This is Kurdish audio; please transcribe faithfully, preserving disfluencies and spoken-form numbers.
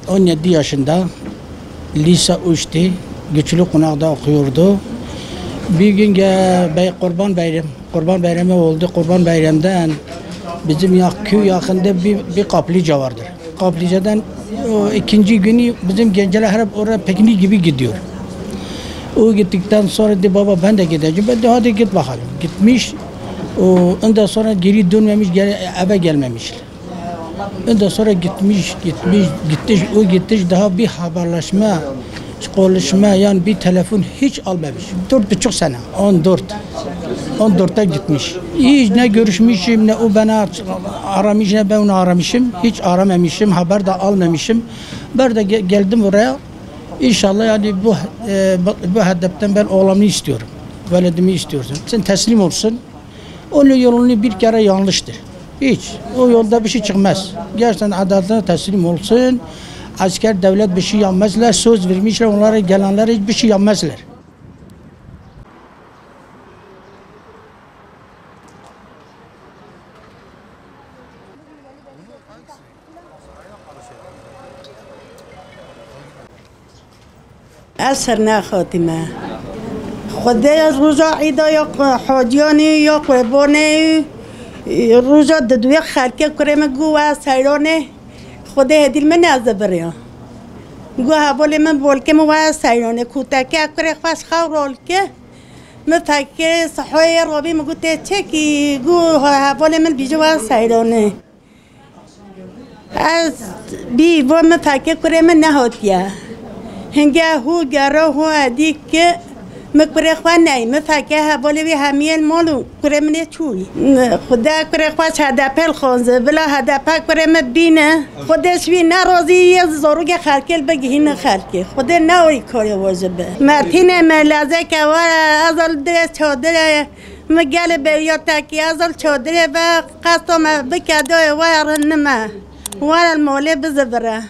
On yedi yaşında, lise üçte, güçlü konakta okuyordu. Bir gün ge-, bey-, Kurban Bayram, Kurban Bayramı oldu. Kurban Bayram'dan bizim ya-, köy yakında bir, bir kaplıca vardır. Kaplıcadan o ikinci günü bizim gençler hep oraya piknik gibi gidiyor. O gittikten sonra dedi, "Baba, ben de gideceğim." Ben de, "Hadi git bakalım." Gitmiş. O, ondan sonra geri dönmemiş, gel-, eve gelmemiş. Ondan sonra gitmiş, gitmiş, gitmiş, o gitmiş, daha bir haberleşme, konuşma, yani bir telefon hiç almamış. Dört buçuk sene, on dört. On dörtte gitmiş. Hiç ne görüşmüşüm, ne o beni aramış, ne ben onu aramışım. Hiç aramamışım, haber de almamışım. Ben de ge-, geldim buraya. İnşallah yani bu, e, bu, bu hedeften ben oğlumu istiyorum. Veledimi istiyorum. Sen teslim olsun. Onun yolunu bir kere yanlıştır. Hiç. O yolda bir şey çıkmaz. Gerçekten adaletine teslim olsun. Asker, devlet bir şey yapmazlar. Söz vermişler, onlara gelenler hiçbir şey yapmazlar. Ez ser nexatîme. Xwedê ez roja îda ya qu-, haciyanê ya qurbanê, e, roja didwê xelkê kurê min gu we seyranê. Xwedê hêdî li min ez dibiriya. Gu hevalê min bolkê min we seyranê. Kûteke kurê xwe ji xew rolke. Min fekê sihayê robî min gu tê çekî. Gu hevalê min bîje we seyranê. Ez bî vo min fekê kurê min nehatiye. Hinge hû gera hû edî ki min kurê xwe ney. Min fekê hevalê wî hemiyên mal û kurê min ê çûyî. Xude kurê xwe ji H D P li xanze. Bila H D P kurê min bîne. Xwedê ji wî nerazî yê zarokê xelkê li bigihîne xelkê. Xwedê newarî karê we ji bi. Mertînê me lezeke were ez li dirê çadirê. Mi gelê beriya tekî, ez li çadirê ve qesta me bike dayê were rinime. Were li malê bizivire.